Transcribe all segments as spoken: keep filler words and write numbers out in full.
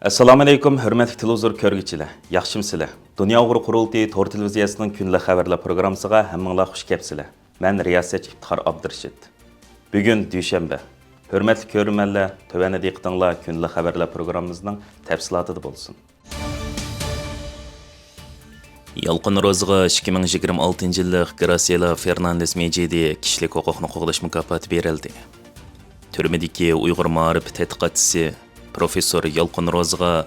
ئەسسالامۇئەلەيكۇم، ھۆرمەتلىك تېلېۋىزور كۆرگۈچىلەر، ياخشىمۇسىلەر؟ دۇنيا ئۇيغۇر قۇرۇلتىيى تور تېلېۋىزىيەسىنىڭ كۈندىلىك خەۋەرلەر پروگراممىسىغا ھەممىڭلار خۇش كەپسىلەر. مەن رىياسەتچى ئىپتىخار ئابدۇرېشىت. بۈگۈن دۈشەنبە. ھۆرمەتلىك كۆرۈرمەنلەر، تۆۋەندە دىققىتىڭلار كۈندىلىك خەۋەرلەر پروگراممىمىزنىڭ تەپسىلاتىدا بولسۇن. يالقۇن روزىغا ئىككى مىڭ يىگىرمە ئالتىنچى يىللىق گراسىيېلا فېرناندېز مېجىدى كىشىلىك ھوقۇقنى قوغداش مۇكاپاتى بېرىلدى. تۈرمىدىكى ئۇيغۇر مائارىپ تەتقىقاتچىسى، پروفېسسور يالقۇن روزىغا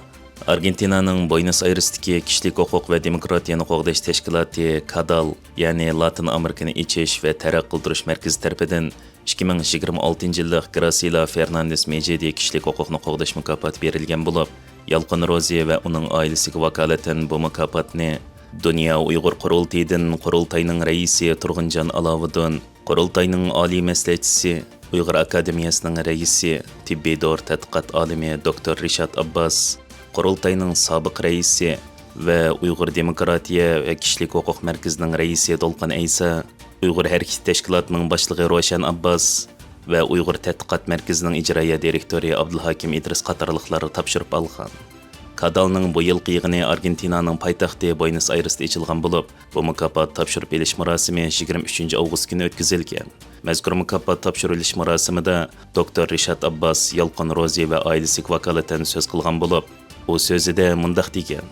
ئارگېنتىنانىڭ بۇينوس ئايرېستىكى كىشىلىك ھوقۇق ۋە دېموكراتىيەنى قوغداش تەشكىلاتى كادال، يەنى لاتىن ئامېرىكىنى ئېچىش ۋە تەرەققىي قىلدۇرۇش مەركىزى تەرىپىدىن ئىككى مىڭ يىگىرمە ئالتىنچى يىللىق گراسىيېلا فېرناندېز مېجىدى كىشىلىك ھوقۇقنى قوغداش مۇكاپاتى بېرىلگەن بولۇپ، يالقۇن روزى ۋە ئۇنىڭ ئائىلىسىگە ۋاكالىتەن بۇ مۇكاپاتنى دۇنيا ئۇيغۇر قۇرۇلتىيىدىن قۇرۇلتاينىڭ رەئىسى تۇرغۇنجان ئالاۋۇدۇن، قۇرۇلتاينىڭ ئالىي مەسلىھەتچىسى، ئۇيغۇر ئاكادېمىيەسىنىڭ رەئىسى، تېببىي دورا تەتقىقات ئالىمى دوكتور رىشات ئابباس، قۇرۇلتاينىڭ سابىق رەئىسى ۋە ئۇيغۇر دېموكراتىيە ۋە كىشىلىك ھوقۇق مەركىزىنىڭ رەئىسى دولقۇن ئەيسا، ئۇيغۇر ھەرىكىتى تەشكىلاتىنىڭ باشلىقى روشەن ئابباس ۋە ئۇيغۇر تەتقىقات مەركىزىنىڭ ئىجرائىيە دىرېكتورى ئابدۇلھاكىم ئىدرىس قاتارلىقلار تاپشۇرۇپ ئالغان. كادالنىڭ بۇ يىلقى يىغىنى ئارگېنتىنانىڭ پايتەختى بۇينوس ئايرېستا ئېچىلغان بولۇپ، بۇ مۇكاپات تاپشۇرۇپ ئېلىش مۇراسىمى يىگىرمە ئۈچىنچى ئاۋغۇست كۈنى ئۆتكۈزۈلگەن. مەزكۇر مۇكاپات تاپشۇرۇۋېلىش مۇراسىمىدا دوكتور رىشات ئابباس يالقۇن روزى ۋە ئائىلىسىگە ۋاكالىتەن سۆز قىلغان بولۇپ، ئۇ سۆزىدە مۇنداق دېگەن: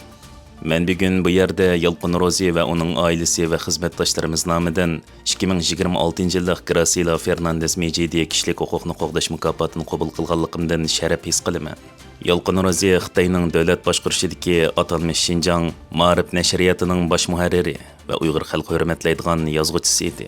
مەن بۈگۈن بۇ يەردە يالقۇن روزى ۋە ئۇنىڭ ئائىلىسى ۋە خىزمەتداشلىرىمىز نامىدىن ئىككى مىڭ يىگىرمە ئالتىنچى يىللىق گراسىيېلا فېرناندېز مېجىدى كىشىلىك ھوقۇقنى قوغداش مۇكاپاتىنى قوبۇل قىلغانلىقىمدىن شەرەپ ھېس قىلىمەن. يالقۇن روزى خىتاينىڭ دۆلەت باشقۇرۇشىدىكى ئاتالمىش شىنجاڭ مائارىپ نەشرىياتىنىڭ باش مۇھەررىرى ۋە ئۇيغۇر خەلقى ھۆرمەتلەيدىغان يازغۇچىسى ئىدى.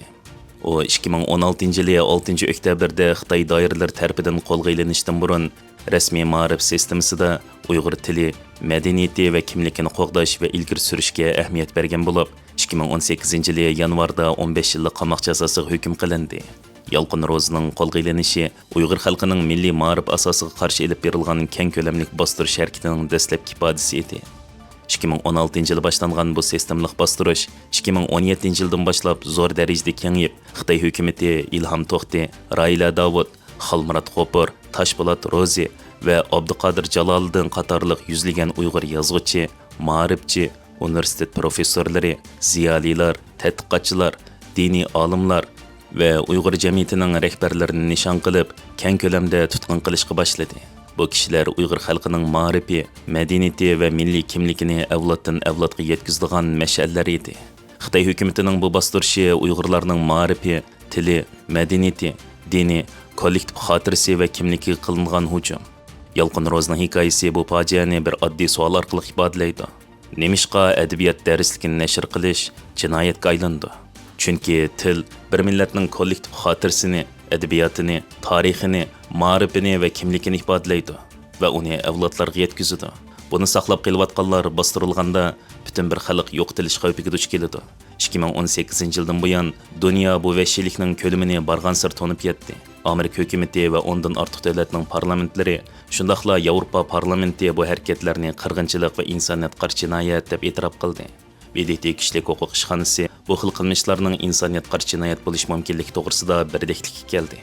ئۇ ئىككى مىڭ ئون ئالتىنچى يىلى ئالتىنچى ئۆكتەبىردە خىتاي دائىرىلىرى تەرىپىدىن قولغا ئېلىنىشتىن بۇرۇن، رەسمىي مائارىپ سىستېمىسىدا ئۇيغۇر تىلى، مەدەنىيىتى ۋە كىملىكىنى قوغداش ۋە ئىلگىرى سۈرۈشكە ئەھمىيەت بەرگەن بولۇپ، ئىككى مىڭ ئون سەككىزىنچى يىلى يانۋاردا ئون بەش يىللىق قاماق جازاسىغا ھۆكۈم قىلىندى. يالقۇن روزىنىڭ قولغا ئېلىنىشى ئۇيغۇر خەلقىنىڭ مىللىي مائارىپ ئاساسىغا قارشى ئېلىپ بېرىلغان كەڭ كۆلەملىك باستۇرۇش ھەرىكىتىنىڭ دەسلەپكى ئىپادىسى ئىدى. ئىككى مىڭ ئون ئالتىنچى يىلى باشلانغان بۇ سىستېمىلىق باستۇرۇش ئىككى مىڭ ئون يەتتىنچى يىلدىن باشلاپ زور دەرىجىدە كېڭىيىپ، خىتاي ھۆكۈمىتى ئىلھام توختى، راھىلە داۋۇت، خالمۇرات غوپۇر، تاشپولات روزى ۋە ئابدۇقادىر جالالىدىن قاتارلىق يۈزلىگەن ئۇيغۇر يازغۇچى، مائارىپچى، ئۇنىۋېرسىتېت پروفېسسورلىرى، زىيالىيلار، تەتقىقاتچىلار، دىنىي ئالىملار ۋە ئۇيغۇر جەمئىيىتىنىڭ رەھبەرلىرىنى نىشان قىلىپ، كەڭ كۆلەمدە تۇتقۇن قىلىشقا باشلىدى. بۇ كىشىلەر ئۇيغۇر خەلقىنىڭ مائارىپى، مەدەنىيىتى ۋە مىللىي كىملىكىنى ئەۋلادتىن ئەۋلادقا يەتكۈزىدىغان مەشئەللەر ئىدى. خىتاي ھۆكۈمىتىنىڭ بۇ باستۇرۇشى ئۇيغۇرلارنىڭ مائارىپى، تىلى، مەدەنىيىتى، دىنى، كوللېكتىپ خاتىرىسى ۋە كىملىكىگە قىلىنغان ھۇجۇم. يالقۇن روزىنىڭ ھېكايىسى بۇ پاجىئەنى بىر ئاددىي سوئال ئارقىلىق ئىپادىلەيدۇ. نېمىشقا ئەدەبىيات دەرسلىكىنى نەشر قىلىش جىنايەتكە ئايلىنىدۇ؟ چۈنكى تىل بىر مىللەتنىڭ كوللېكتىپ خاتىرىسىنى، ئەدەبىياتىنى، تارىخىنى، مائارىپىنى ۋە كىملىكىنى ئىپادىلەيدۇ ۋە ئۇنى ئەۋلادلارغا يەتكۈزىدۇ. بۇنى ساقلاپ قېلىۋاتقانلار باستۇرۇلغاندا، پۈتۈن بىر خەلق يوقىتىلىش خەۋپىگە دۇچ كېلىدۇ. ئىككى مىڭ ئون سەككىزىنچى يىلدىن بۇيان، دۇنيا بۇ ۋەھشىيلىكنىڭ كۆلىمىنى بارغانسېرى تونۇپ يەتتى. ئامېرىكا ھۆكۈمىتى ۋە ئوندىن ئارتۇق دۆلەتنىڭ پارلامېنتلىرى، شۇنداقلا ياۋروپا پارلامېنتى بۇ ھەرىكەتلەرنى قىرغىنچىلىق ۋە ئىنسانىيەتقا قارشى جىنايەت دەپ ئېتىراپ قىلدى. ب د ت كىشىلىك ھوقۇق ئىشخانىسى بۇ خىل قىلمىشلارنىڭ ئىنسانىيەتقا قارشى جىنايەت بولۇشى مۇمكىنلىكى توغرىسىدا بىردەكلىككە كەلدى.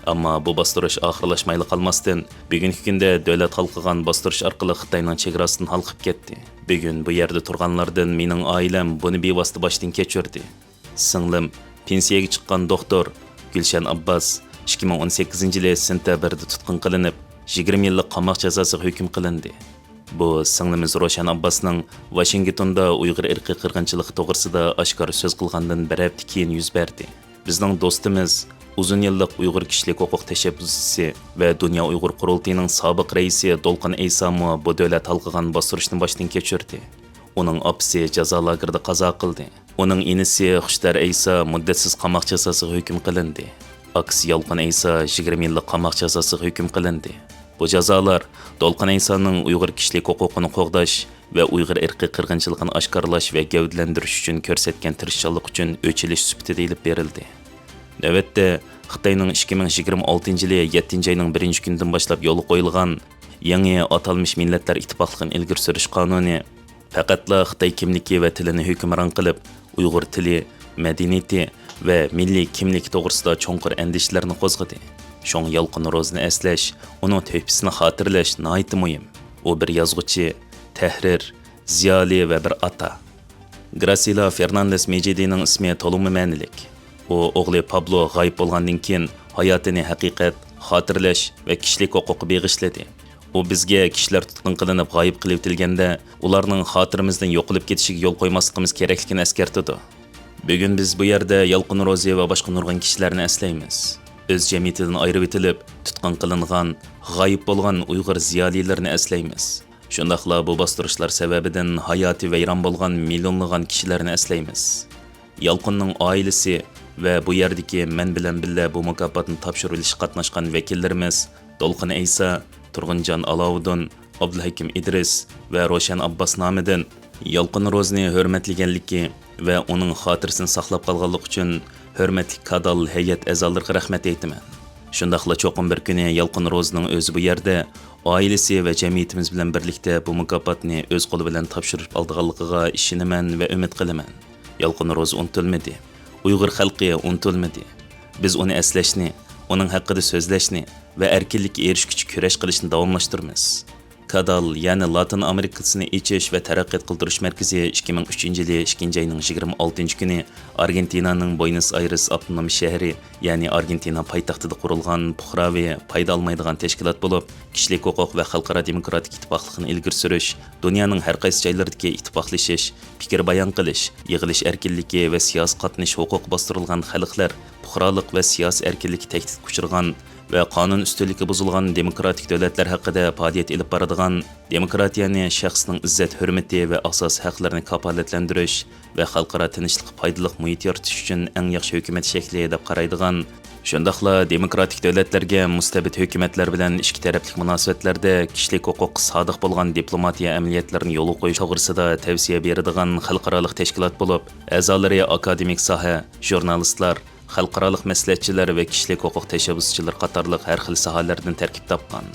ئەمما بۇ باستۇرۇش ئاخىرلاشمايلا قالماستىن، بۈگۈنكى كۈندە دۆلەت ھالقىغان باستۇرۇش ئارقىلىق خىتاينىڭ چېگراسىدىن ھالقىپ كەتتى. بۈگۈن بۇ يەردە تۇرغانلاردىن مېنىڭ ئائىلەم بۇنى بىۋاسىتە باشتىن كەچۈردى. سىڭلىم، پېنسىيەگە چىققان دوختۇر گۈلشەن ئابباس ئىككى مىڭ ئون سەككىزىنچى يىلى سېنتەبىردە تۇتقۇن قىلىنىپ، يىگىرمە يىللىق قاماق جازاسىغا ھۆكۈم قىلىندى. بۇ سىڭلىمىز روشەن ئابباسنىڭ ۋاشىنگتوندا ئۇيغۇر ئىرقىي قىرغىنچىلىقى توغرىسىدا ئاشكارا سۆز قىلغاندىن بىر ھەپتە كېيىن يۈز بەردى. بىزنىڭ دوستىمىز، ئۇزۇن يىللىق ئۇيغۇر كىشىلىك ھوقۇق تەشەببۇسچىسى ۋە دۇنيا ئۇيغۇر قۇرۇلتىيىنىڭ سابىق رەئىسى دولقۇن ئەيسامۇ بۇ دۆلەت ھالقىغان باستۇرۇشنى باشتىن كەچۈردى. ئۇنىڭ ئاپىسى جازا لاگېرىدا قازا قىلدى. ئۇنىڭ ئىنىسى خۇشتار ئەيسا مۇددەتسىز قاماق جازاسىغا ھۆكۈم قىلىندى. ئاكىسى يالقۇن ئەيسا يىگىرمە يىللىق قاماق جازاسىغا ھۆكۈم قىلىندى. بۇ جازالار دولقۇن ئەيسانىڭ ئۇيغۇر كىشىلىك ھوقۇقىنى قوغداش ۋە ئۇيغۇر ئىرقىي قىرغىنچىلىقىنى ئاشكارىلاش ۋە گەۋدىلەندۈرۈش ئۈچۈن كۆرسەتكەن تىرىشچانلىقى ئۈچۈن ئۆچ ئېلىش سۈپىتىدە ئېلىپ بېرىلدى. نۆۋەتتە، خىتاينىڭ ئىككى مىڭ يىگىرمە ئالتىنچى يىلى يەتتىنچى ئاينىڭ بىرىنچى كۈنىدىن باشلاپ يولغا قويۇلغان يېڭى ئاتالمىش مىللەتلەر ئىتتىپاقلىقىنى ئىلگىرى سۈرۈش قانۇنى، پەقەتلا خىتاي كىملىكى ۋە تىلىنى ھۆكۈمران قىلىپ، ئۇيغۇر تىلى، مەدەنىيىتى ۋە مىللىي كىملىكى توغرىسىدا چوڭقۇر ئەندىشىلەرنى قوزغىدى. شۇڭا يالقۇن روزىنى ئەسلەش، ئۇنىڭ تۆھپىسىنى خاتىرىلەش ناھايىتى مۇھىم. ئۇ بىر يازغۇچى، تەھرىر، زىيالىي ۋە بىر ئاتا. گراسىلا فېرناندېس مېجىدىنىڭ ئىسمى تولىمۇ مەنىلىك. ئۇ ئوغلى پابلو غايىب بولغاندىن كېيىن ھاياتىنى ھەقىقەت، خاتىرىلەش ۋە كىشىلىك ھوقۇققا بېغىشلىدى. ئۇ بىزگە كىشىلەر تۇتقۇن قىلىنىپ غايىب قىلىۋېتىلگەندە، ئۇلارنىڭ خاتىرىمىزدىن يوقىلىپ كېتىشىگە يول قويماسلىقىمىز كېرەكلىكىنى ئەسكەرتىدۇ. بۈگۈن بىز بۇ يەردە يالقۇن روزى ۋە باشقا نۇرغۇن كىشىلەرنى ئەسلەيمىز. ئۆز جەمئىيىتىدىن ئايرىۋېتىلىپ، تۇتقۇن قىلىنغان، غايىب بولغان ئۇيغۇر زىيالىيلىرىنى ئەسلەيمىز. شۇنداقلا بۇ باستۇرۇشلار سەۋەبىدىن ھاياتى ۋەيران بولغان مىليونلىغان كىشىلەرنى ئەسلەيمىز. يالقۇننىڭ ئائىلىسى ۋە بۇ يەردىكى مەن بىلەن بىللە بۇ مۇكاپاتنى تاپشۇرۇۋېلىشقا قاتناشقان ۋەكىللىرىمىز دولقۇن ئەيسا، تۇرغۇنجان ئالاۋۇدۇن، ئابدۇلھەكىم ئىدرىس ۋە روشەن ئابباس نامىدىن يالقۇن روزىنى ھۆرمەتلىگەنلىكى ۋە ئۇنىڭ خاتىرىسىنى ساقلاپ قالغانلىقى ئۈچۈن ھۆرمەتلىك كادال ھەيئەت ئەزالىرىغا رەھمەت ئېيتىمەن. شۇنداقلا چوقۇم بىر كۈنى يالقۇن روزىنىڭ ئۆزى بۇ يەردە، ئائىلىسى ۋە جەمئىيىتىمىز بىلەن بىرلىكتە بۇ مۇكاپاتنى ئۆز قولى بىلەن تاپشۇرۇپ ئالىدىغانلىقىغا ئىشىنىمەن ۋە ئۈمىد قىلىمەن. يالقۇن روزى ئۇنتۇلمىدى. ئۇيغۇر خەلقى ئۇنتۇلمىدى. بىز ئۇنى ئەسلەشنى، ئۇنىڭ ھەققىدە سۆزلەشنى ۋە ئەركىنلىككە ئېرىشكۈچە كۈرەش قىلىشنى داۋاملاشتۇرىمىز. كادال، يەنى لاتىن ئامېرىكىسىنى ئېچىش ۋە تەرەققىيات قىلدۇرۇش مەركىزى ئىككى مىڭ ئۈچىنچى يىلى ئىككىنچى ئاينىڭ يىگىرمە ئالتىنچى كۈنى ئارگېنتىنانىڭ بۇينوس ئايرېس ئاپتونوم شەھىرى، يەنى ئارگېنتىنا پايتەختىدە قۇرۇلغان پۇقراۋى پايدا ئالمايدىغان تەشكىلات بولۇپ، كىشىلىك ھوقۇق ۋە خەلقئارا دېموكراتىك ئىتتىپاقلىقىنى ئىلگىرى سۈرۈش، دۇنيانىڭ ھەر قايسى جايلىرىدىكى ئىتتىپاقلىشىش، پىكىر بايان قىلىش، يىغىلىش ئەركىنلىكى ۋە سىياسىي قاتنىشىش ھوقۇقى باستۇرۇلغان خەلقلەر پۇقرالىق ۋە سىياسىي ئەركىنلىككە تەھدىتكە ئۇچرىغان ۋە قانۇن ئۈستۈنلۈكى بۇزۇلغان دېموكراتىك دۆلەتلەر ھەققىدە پائالىيەت ئېلىپ بارىدىغان، دېموكراتىيەنى، شەخسنىڭ ئىززەت-ھۆرمىتى ۋە ئاساسىي ھەقلىرىنى كاپالەتلەندۈرۈش ۋە خەلقئارا تىنچلىققا پايدىلىق مۇھىت يارىتىش ئۈچۈن ئەڭ ياخشى ھۆكۈمەت شەكلى دەپ قارايدىغان، شۇنداقلا دېموكراتىك دۆلەتلەرگە مۇستەبىت ھۆكۈمەتلەر بىلەن ئىچكى تەرەپلىك مۇناسىۋەتلەردە كىشىلىك ھوقۇققا سادىق بولغان دىپلوماتىيە ئەمەلىيەتلىرىنى يولغا قويۇش توغرىسىدا تەۋسىيە بېرىدىغان خەلقئارالىق تەشكىلات بولۇپ، ئەزالىرى ئاكادېمىك ساھە، ژۇرنالىستلار، خەلقئارالىق مەسلىھەتچىلەر ۋە كىشىلىك ھوقۇق تەشەببۇسچىلىرى قاتارلىق ھەر خىل ساھەلەردىن تەركىب تاپقان.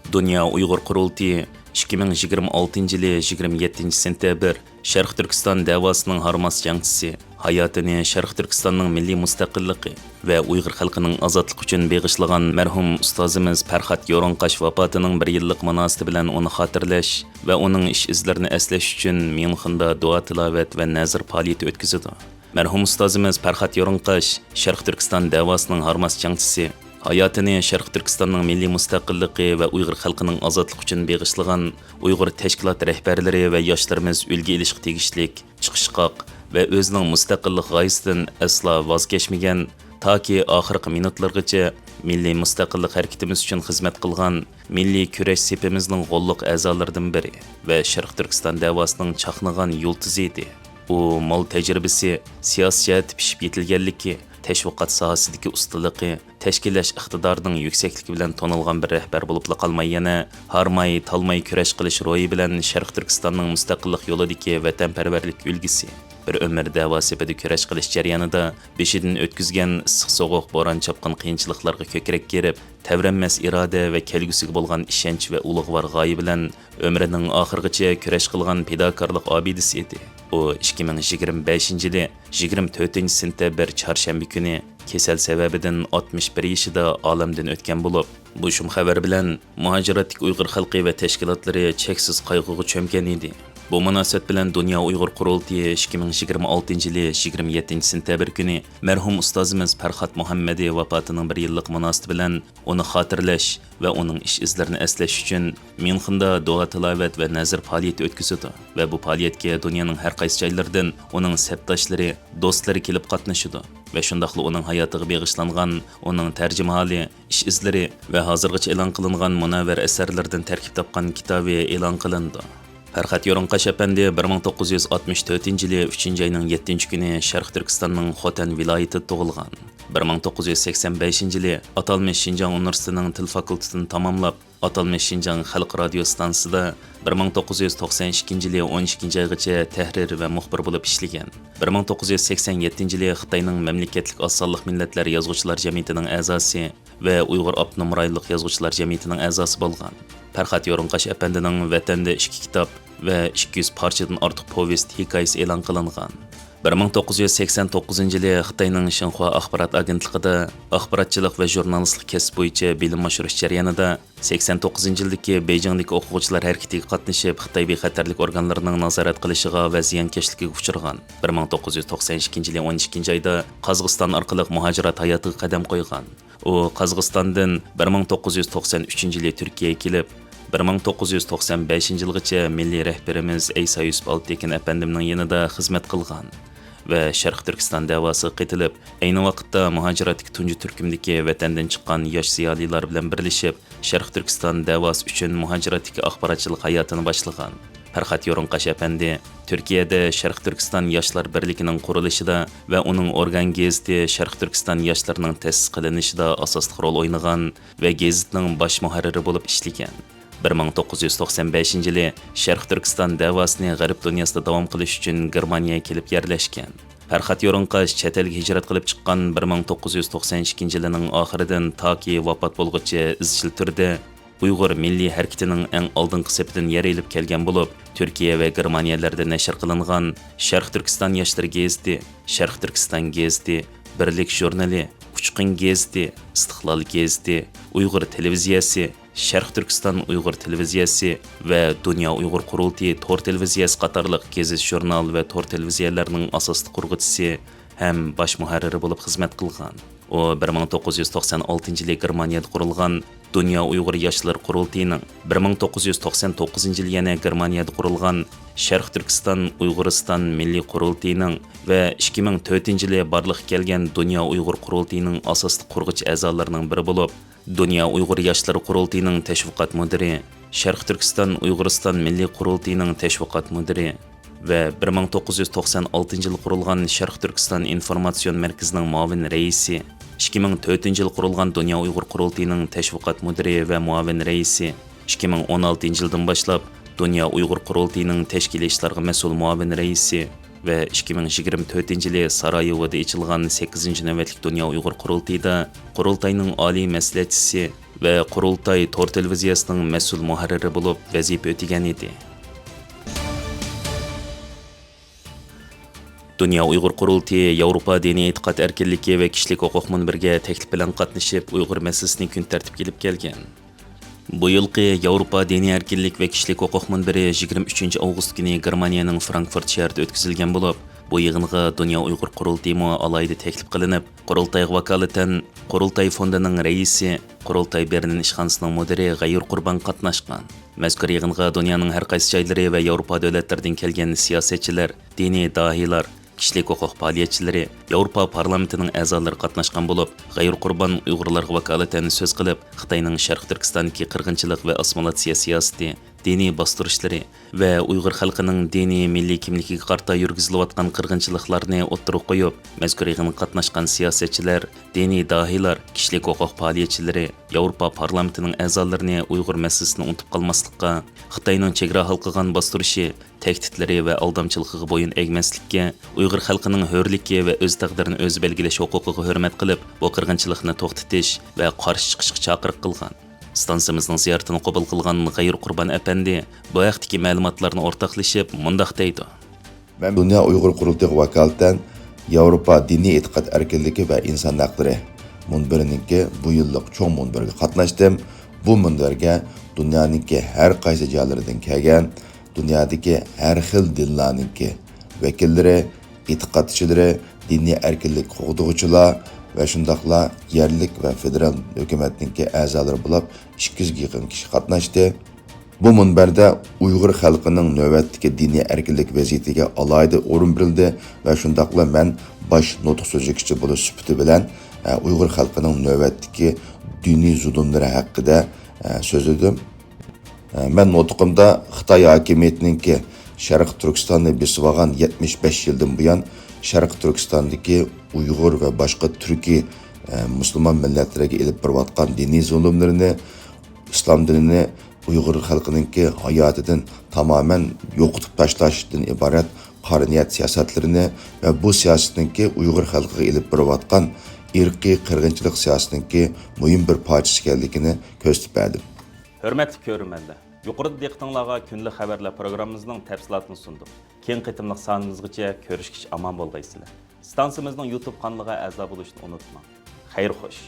دۇنيا ئۇيغۇر قۇرۇلتىيى ئىككى مىڭ يىگىرمە ئالتىنچى يىلى يىگىرمە يەتتىنچى سېنتەبىر، شەرقىي تۈركىستان دەۋاسىنىڭ ھارماس جەڭچىسى، ھاياتىنى شەرقىي تۈركىستاننىڭ مىللىي مۇستەقىللىقى ۋە ئۇيغۇر خەلقىنىڭ ئازادلىقى ئۈچۈن بېغىشلىغان مەرھۇم ئۇستازىمىز پەرھات يورۇنقاش ۋاپاتىنىڭ بىر يىللىق مۇناسىۋىتى بىلەن ئۇنى خاتىرىلەش ۋە ئۇنىڭ ئىش-ئىزلىرىنى ئەسلەش ئۈچۈن ميۇنخېندا دۇئا-تىلاۋەت ۋە نەزىر پائالىيىتى ئۆتكۈزىدۇ. مەرھۇم ئۇستازىمىز پەرھات يورۇنقاش شەرقىي تۈركىستان دەۋاسىنىڭ ھارماس جەڭچىسى، ھاياتىنى شەرقىي تۈركىستاننىڭ مىللىي مۇستەقىللىقى ۋە ئۇيغۇر خەلقىنىڭ ئازادلىقى ئۈچۈن بېغىشلىغان ئۇيغۇر تەشكىلات رەھبەرلىرى ۋە ياشلىرىمىز ئۈلگە ئېلىشقا تېگىشلىك، چىقىشقاق ۋە ئۆزىنىڭ مۇستەقىللىق غايىسىدىن ئەسلا ۋاز كەچمىگەن، تاكى ئاخىرقى مىنۇتلىرىغىچە مىللىي مۇستەقىللىق ھەرىكىتىمىز ئۈچۈن خىزمەت قىلغان مىللىي كۈرەش سېپىمىزنىڭ غوللۇق ئەزالىرىدىن بىرى ۋە شەرقىي تۈركىستان دەۋاسىنىڭ چاقنىغان يۇلتۇزى ئىدى. ئۇ مول تەجرىبىسى، سىياسىي جەھەتتە پىشىپ يېتىلگەنلىكى، تەشۋىقات ساھەسىدىكى ئۇستىلىقى، تەشكىللەش ئىقتىدارىنىڭ يۈكسەكلىكى بىلەن تونۇلغان بىر رەھبەر بولۇپلا قالماي، يەنە ھارماي، تالماي كۈرەش قىلىش روھى بىلەن شەرقىي تۈركىستاننىڭ مۇستەقىللىق يولىدىكى ۋەتەنپەرۋەرلىك ئۈلگىسى، بىر ئۆمۈر دەۋا سېپىدا كۈرەش قىلىش جەريانىدا بېشىدىن ئۆتكۈزگەن ئىسسىق-سوغۇق، بوران-چاپقۇن، قىيىنچىلىقلارغا كۆكرەك كېرىپ، تەۋرەنمەس ئىرادە ۋە كەلگۈسىگە بولغان ئىشەنچ ۋە ئۇلۇغۋار غايە بىلەن ئۆمرىنىڭ ئاخىرىغىچە كۈرەش قىلغان پىداكارلىق ئابىدىسى ئىدى. ئۇ ئىككى مىڭ يىگىرمە بەشىنچى يىلى يىگىرمە تۆتىنچى سېنتەبىر چارشەنبە كۈنى كېسەل سەۋەبىدىن ئاتمىش بىر يېشىدا ئالەمدىن ئۆتكەن بولۇپ، بۇ شۇم خەۋەر بىلەن مۇھاجىرەتتىكى ئۇيغۇر خەلقى ۋە تەشكىلاتلىرى چەكسىز قايغۇغا چۆمگەن ئىدى. بۇ مۇناسىۋەت بىلەن دۇنيا ئۇيغۇر قۇرۇلتىيى ئىككى مىڭ يىگىرمە ئالتىنچى يىلى يىگىرمە يەتتىنچى سېنتەبىر كۈنى مەرھۇم ئۇستازىمىز پەرھات مۇھەممەدى ۋاپاتىنىڭ بىر يىللىقى مۇناسىۋىتى بىلەن ئۇنى خاتىرىلەش ۋە ئۇنىڭ ئىش-ئىزلىرىنى ئەسلەش ئۈچۈن ميۇنخېندا دۇئا-تىلاۋەت ۋە نەزىر پائالىيىتى ئۆتكۈزىدۇ ۋە بۇ پائالىيەتكە دۇنيانىڭ ھەر قايسى جايلىرىدىن ئۇنىڭ سەپداشلىرى، دوستلىرى كېلىپ قاتنىشىدۇ ۋە شۇنداقلا ئۇنىڭ ھاياتىغا بېغىشلانغان ئۇنىڭ تەرجىمىھالى، ئىش-ئىزلىرى ۋە ھازىرغىچە ئېلان قىلىنغان مۇنەۋۋەر ئەسەرلىرىدىن تەركىب تاپقان كىتابى ئېلان قىلىنىدۇ. پەرھات يورۇنقاش ئەپەندى بىر مىڭ توققۇز يۈز ئاتمىش تۆتىنچى يىلى ئۈچىنچى ئاينىڭ يەتتىنچى كۈنى شەرقىي تۈركىستاننىڭ خوتەن ۋىلايىتىدا تۇغۇلغان. بىر مىڭ توققۇز يۈز سەكسەن بەشىنچى يىلى ئاتالمىش شىنجاڭ ئۇنىۋېرسىتېتىنىڭ تىل فاكۇلتېتىنى تاماملاپ، ئاتالمىش شىنجاڭ خەلق رادىيو ئىستانسىسىدا بىر مىڭ توققۇز يۈز توقسەن ئىككىنچى يىلى ئون ئىككىنچى ئايغىچە تەھرىر ۋە مۇخبىر بولۇپ ئىشلىگەن. بىر مىڭ توققۇز يۈز سەكسەن يەتتىنچى يىلى خىتاينىڭ مەملىكەتلىك ئاز سانلىق مىللەتلەر يازغۇچىلار جەمئىيىتىنىڭ ئەزاسى ۋە ئۇيغۇر ئاپتونوم رايونلۇق يازغۇچىلار جەمئىيىتىنىڭ ئەزاسى بولغان. پەرھات يورۇنقاش ئەپەندىنىڭ ۋەتەندە ئىككى كىتاب ۋە ئىككى يۈز پارچىدىن ئارتۇق پوۋېست، ھېكايىسى ئېلان قىلىنغان. بىر مىڭ توققۇز يۈز سەكسەن توققۇزىنچى يىلى خىتاينىڭ شىنخۇا ئاخبارات ئاگېنتلىقىدا ئاخباراتچىلىق ۋە ژۇرنالىستلىق كەسىپ بويىچە بىلىم ئاشۇرۇش جەريانىدا سەكسەن توققۇزىنچى يىلدىكى بېيجىڭدىكى ئوقۇغۇچىلار ھەرىكىتىگە قاتنىشىپ، خىتاي بىخەتەرلىك ئورگانلىرىنىڭ نازارەت قىلىشىغا ۋە زىيانكەشلىكىگە ئۇچرىغان. بىر مىڭ توققۇز يۈز توقسان ئىككىنچى يىلى ئون ئىككىنچى ئايدا قازاقىستان ئارقىلىق مۇھاجىرات ھاياتىغا قەدەم قويغان. ئۇ قازاقىستاندىن بىر مىڭ توققۇز يۈز توقسان ئۈچىنچى يىلى تۈركىيەگە كېلىپ، بىر مىڭ توققۇز يۈز توقسان بەشىنچى يىلغىچە مىللىي رەھبىرىمىز ئەيسا يۈسۈپ ئالتىكىن ئەپەندىمنىڭ يېنىدا خىزمەت قىلغان ۋە شەرقىي تۈركىستان دەۋاسىغا قېتىلىپ، ئەينى ۋاقىتتا مۇھاجىراتتىكى تۇنجى تۈركۈمدىكى ۋەتەندىن چىققان ياش زىيالىيلار بىلەن بىرلىشىپ، شەرقىي تۈركىستان دەۋاسى ئۈچۈن مۇھاجىراتتىكى ئاخباراتچىلىق ھاياتىنى باشلىغان. پەرھات يورۇنقاش ئەپەندى تۈركىيەدە شەرقىي تۈركىستان ياشلار بىرلىكىنىڭ قۇرۇلۇشىدا ۋە ئۇنىڭ ئورگان گېزىتى شەرقىي تۈركىستان ياشلىرىنىڭ تەسىس قىلىنىشىدا ئاساسلىق رول ئوينىغان ۋە گېزىتنىڭ باش مۇھەررىرى بولۇپ ئىشلىگەن. بىر مىڭ توققۇز يۈز توقسان بەشىنچى يىلى شەرقىي تۈركىستان دەۋاسىنى غەرب دۇنياسىدا داۋام قىلىش ئۈچۈن گېرمانىيەگە كېلىپ يەرلەشكەن. پەرھات يورۇنقاش چەت ئەلگە ھىجرەت قىلىپ چىققان بىر مىڭ توققۇز يۈز توقسان ئىككىنچى يىلىنىڭ ئاخىرىدىن تاكى ۋاپات بولغۇچە ئىزچىل تۈردە ئۇيغۇر مىللىي ھەرىكىتىنىڭ ئەڭ ئالدىنقى سېپىدىن يەر ئېلىپ كەلگەن بولۇپ، تۈركىيە ۋە گېرمانىيەلەردە نەشر قىلىنغان شەرقىي تۈركىستان ياشلىرى گېزىتى، شەرقىي تۈركىستان گېزىتى، بىرلىك ژۇرنىلى، ئۇچقۇن گېزىتى، ئىستىقلال گېزىتى، ئۇيغۇر تېلېۋىزىيەسى، شەرقىي تۈركىستان ئۇيغۇر تېلېۋىزىيەسى ۋە دۇنيا ئۇيغۇر قۇرۇلتىيى تور تېلېۋىزىيەسى قاتارلىق گېزىت-ژۇرنال ۋە تور تېلېۋىزىيەلەرنىڭ ئاساسلىق قۇرغۇچىسى ھەم باش مۇھەررىرى بولۇپ خىزمەت قىلغان. ئۇ بىر مىڭ توققۇز يۈز توقسان ئالتىنچى يىلى گېرمانىيەدە قۇرۇلغان دۇنيا ئۇيغۇر ياشلىرى قۇرۇلتىيىنىڭ، بىر مىڭ توققۇز يۈز توقسان توققۇزىنچى يىلى يەنە گېرمانىيەدە قۇرۇلغان شەرقىي تۈركىستان ئۇيغۇرىستان مىللىي قۇرۇلتىيىنىڭ ۋە ئىككى مىڭ تۆتىنچى يىلى بارلىققا كەلگەن دۇنيا ئۇيغۇر قۇرۇلتىيىنىڭ ئاساسلىق قۇرغۇچى ئەزالىرىنىڭ بىرى بولۇپ، دۇنيا ئۇيغۇر ياشلىرى قۇرۇلتىيىنىڭ تەشۋىقات مۇدىرى، شەرقىي تۈركىستان ئۇيغۇرىستان مىللىي قۇرۇلتىيىنىڭ تەشۋىقات مۇدىرى ۋە بىر مىڭ توققۇز يۈز توقسان ئالتىنچى يىلى قۇرۇلغان شەرقىي تۈركىستان ئىنفورماتسىيون مەركىزىنىڭ مۇئاۋىن رەئىسى، ئىككى مىڭ تۆتىنچى يىلى قۇرۇلغان دۇنيا ئۇيغۇر قۇرۇلتىيىنىڭ تەشۋىقات مۇدىرى ۋە مۇئاۋىن رەئىسى، ئىككى مىڭ ئون ئالتىنچى يىلدىن باشلاپ دۇنيا ئۇيغۇر قۇرۇلتىيىنىڭ تەشكىلىي ئىشلارغا مەسئۇل مۇئاۋىن رەئىسى، ۋە ئىككى مىڭ يىگىرمە تۆتىنچى يىلى سارايېۋودا ئېچىلغان سەككىزىنچى نۆۋەتلىك دۇنيا ئۇيغۇر قۇرۇلتىيىدا قۇرۇلتاينىڭ ئالىي مەسلىھەتچىسى ۋە قۇرۇلتاي تور تېلېۋىزىيەسىنىڭ مەسئۇل مۇھەررىرى بولۇپ ۋەزىپە ئۆتىگەن ئىدى. دۇنيا ئۇيغۇر قۇرۇلتىيى ياۋروپا دىنىي ئېتىقاد ئەركىنلىكى ۋە كىشىلىك ھوقۇق مۇنبىرىگە تەكلىپ بىلەن قاتنىشىپ، ئۇيغۇر مەسىلىسىنى كۈن تەرتىپكە ئېلىپ كەلگەن. بۇ يىلقى ياۋروپا دىنىي ئەركىنلىك ۋە كىشىلىك ھوقۇق مۇنبىرى يىگىرمە ئۈچىنچى ئاۋغۇست كۈنى گېرمانىيەنىڭ فرانكفورت شەھىرىدە ئۆتكۈزۈلگەن بولۇپ، بۇ يىغىنغا دۇنيا ئۇيغۇر قۇرۇلتىيىمۇ ئالاھىدە تەكلىپ قىلىنىپ، قۇرۇلتايغا ۋاكالىتەن قۇرۇلتاي فوندىنىڭ رەئىسى، قۇرۇلتاي بېرلىن ئىشخانىسىنىڭ مۇدىرى غەيۇر قۇربان قاتناشقان. مەزكۇر يىغىنغا دۇنيانىڭ ھەر قايسى جايلىرى ۋە ياۋروپا دۆلەتلىرىدىن كەلگەن سىياسەتچىلەر، دىنىي داھىيلار، كىشىلىك ھوقۇق پائالىيەتچىلىرى، ياۋروپا پارلامېنتىنىڭ ئەزالىرى قاتناشقان بولۇپ، غەيۇر قۇربان ئۇيغۇرلارغا ۋاكالىتەن سۆز قىلىپ، خىتاينىڭ شەرقىي تۈركىستاندىكى قىرغىنچىلىق ۋە ئاسسىمىلياتسىيە سىياسىتى، دىنىي باستۇرۇشلىرى ۋە ئۇيغۇر خەلقىنىڭ دىنىي مىللىي كىملىكىگە قارىتا يۈرگۈزۈلۈۋاتقان قىرغىنچىلىقلارنى ئوتتۇرىغا قويۇپ، مەزكۇر يىغىنغا قاتناشقان سىياسەتچىلەر، دىنىي داھىيلار، كىشىلىك ھوقۇق پائالىيەتچىلىرى، ياۋروپا پارلامېنتىنىڭ ئەزالىرىنى ئۇيغۇر مەسىلىسىنى ئۇنتۇپ قالماسلىققا، خىتاينىڭ چېگرا ھالقىغان باستۇرۇشى، تەھدىتلىرى ۋە ئالدامچىلىقىغا بويۇن ئەگمەسلىككە، ئۇيغۇر خەلقىنىڭ ھۆرلۈكى ۋە ئۆز تەقدىرىنى ئۆزى بەلگىلەش ھوقۇقىغا ھۆرمەت قىلىپ، بۇ قىرغىنچىلىقنى توختىتىش ۋە قارشى چىقىشقا چاقىرىق قىلغان. ئىستانسىمىزنىڭ زىيارىتىنى قوبۇل قىلغان غەيۇر قۇربان ئەپەندى بۇ ھەقتىكى مەلۇماتلارنى ئورتاقلىشىپ، مۇنداق دەيدۇ. مەن دۇنيا ئۇيغۇر قۇرۇلتىيىغا ۋاكالىتەن ياۋروپا دىنىي ئېتىقاد ئەركىنلىكى ۋە ئىنسان ھەقلىرى مۇنبىرىنىڭكى بۇ يىللىق چوڭ مۇنبىرىگە قاتناشتىم. بۇ مۇنبەرگە دۇنيانىڭكى ھەر قايسى جايلىرىدىن كەلگەن، دۇنيادىكى ھەر خىل دىنلارنىڭكى ۋەكىللىرى، ئېتىقادچىلىرى، دىنىي ئەركىنلىك قوغدىغۇچىلار ۋە شۇنداقلا يەرلىك ۋە فېدېرال ھۆكۈمەتنىڭكى ئەزالىرى بولۇپ ئىككى يۈزگە يېقىن كىشى قاتناشتى. بۇ مۇنبەردە ئۇيغۇر خەلقىنىڭ نۆۋەتتىكى دىنىي ئەركىنلىك ۋەزىيىتىگە ئالاھىدە ئورۇن بېرىلدى ۋە شۇنداقلا مەن باش نۇتۇق سۆزلىگۈچى بولۇش سۈپىتى بىلەن، ئە، ئۇيغۇر خەلقىنىڭ نۆۋەتتىكى دىنىي زۇلۇملىرى ھەققىدە، ئە، سۆزلىدىم. ئە، مەن نۇتقۇمدا خىتاي ھاكىمىيىتىنىڭكى شەرقىي تۈركىستاننى بېسىۋالغان يەتمىش بەش يىلدىن بۇيان شەرقىي تۈركىستاندىكى ئۇيغۇر ۋە باشقا تۈركىي، ئە، مۇسۇلمان مىللەتلىرىگە ئېلىپ بېرىۋاتقان دىنىي زۇلۇملىرىنى، ئىسلام دىنىنى ئۇيغۇر خەلقىنىڭكى ھاياتىدىن تامامەن يوقىتىپ تاشلاشتىن ئىبارەت قارا نىيەت سىياسەتلىرىنى ۋە بۇ سىياسەتنىڭكى ئۇيغۇر خەلقىگە ئېلىپ بېرىۋاتقان ئىرقىي قىرغىنچىلىق سىياسىتىنىڭكى مۇھىم بىر پارچىسى ئىكەنلىكىنى كۆرسىتىپ بەردىم. ھۆرمەتلىك كۆرۈرمەنلەر! يۇقىرىدا دىققىتىڭلارغا كۈندىلىك خەۋەرلەر پروگراممىمىزنىڭ تەپسىلاتىنى سۇندۇق. كېيىنكى قېتىملىق سانىمىزغىچە كۆرۈشكىچە ئامان بولغايسىلەر. ستانسىمىزنىڭ يۇتۇب قانىلىغا ئەزا بولۇشنى ئۇنتۇماڭ. خەير خوش.